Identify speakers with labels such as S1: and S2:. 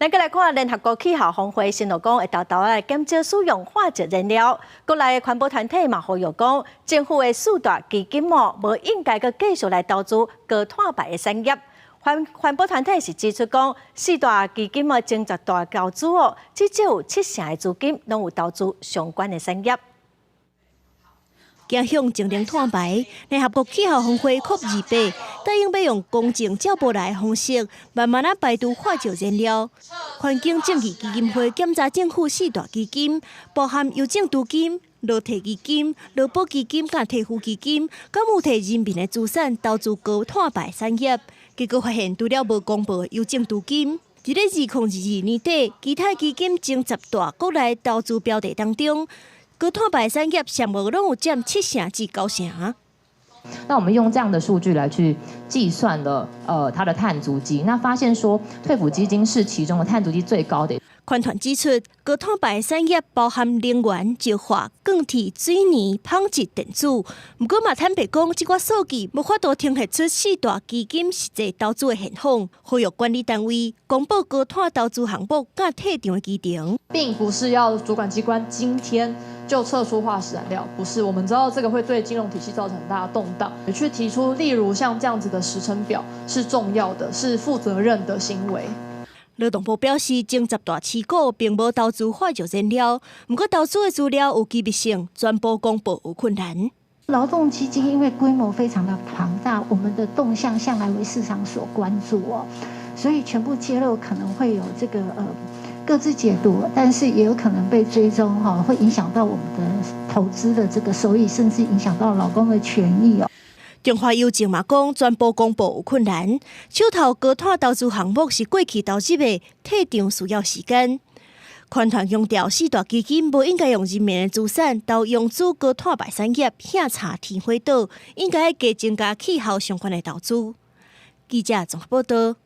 S1: 咱閣來看聯合國氣候峰會，承諾講會沓沓來減少使用化石燃料。國內的環保團體嘛呼籲講，政府的四大基金哦，無應該閣繼續來投資高碳排的產業。環環保團體是指出講，四大基金的前十大投資哦，至少有七成的資金攏有投資相關的產業。
S2: 驚向淨零碳排，聯合國氣候峰會 COP28答應欲用公正照報來的方式，慢慢仔排除化石燃料。環境正義基金會檢查政府四大基金，包含郵政基金、勞退基金、勞保基金佮提付基金，敢有提人民的資產投資高碳排產業？結果發現，除了無公布郵政基金，佇咧2022年底，其他基金前十大國內投資標的當中，高碳排產業上無攏有佔七成至九成。
S3: 那我們用這樣的數據來去計算了，它的碳足跡，那發現說退撫基金是其中的碳足跡最高的。
S2: 環團指出，高碳排產業包含能源、石化、鋼鐵、水泥、紡織、電子。毋過嘛坦白講，這寡數據無法度呈現出四大基金實際投資的現況。呼籲管理單位公布高碳投資項目佮退場的期程。
S4: 並不是要主管機關今天就撤出化石燃料，不是。我們知道這個會對金融體系造成很大的動盪，去提出例如像這樣子的時程表是重要的，是負責任的行為。
S2: 勞動部表示，前十大持股並無投資化石燃料，毋過投資的資料有機密性，全部公布有困難。
S5: 勞動基金因為規模非常的龐大，我們的動向向來為市場所關注哦，所以全部揭露可能會有這個各自解讀，但是也有可能被追蹤哈，會影響到我們的投資的這個收益，甚至影響到勞工的權益哦。
S2: 中華郵政嘛講，全部公布有困難，手頭高碳投資項目是過去投入的，退場需要時間。環團強調，四大基金無應該用人民的資產投融資高碳排產業，遐吵天火島，應該加增加氣候相關的投資。記者綜合報道。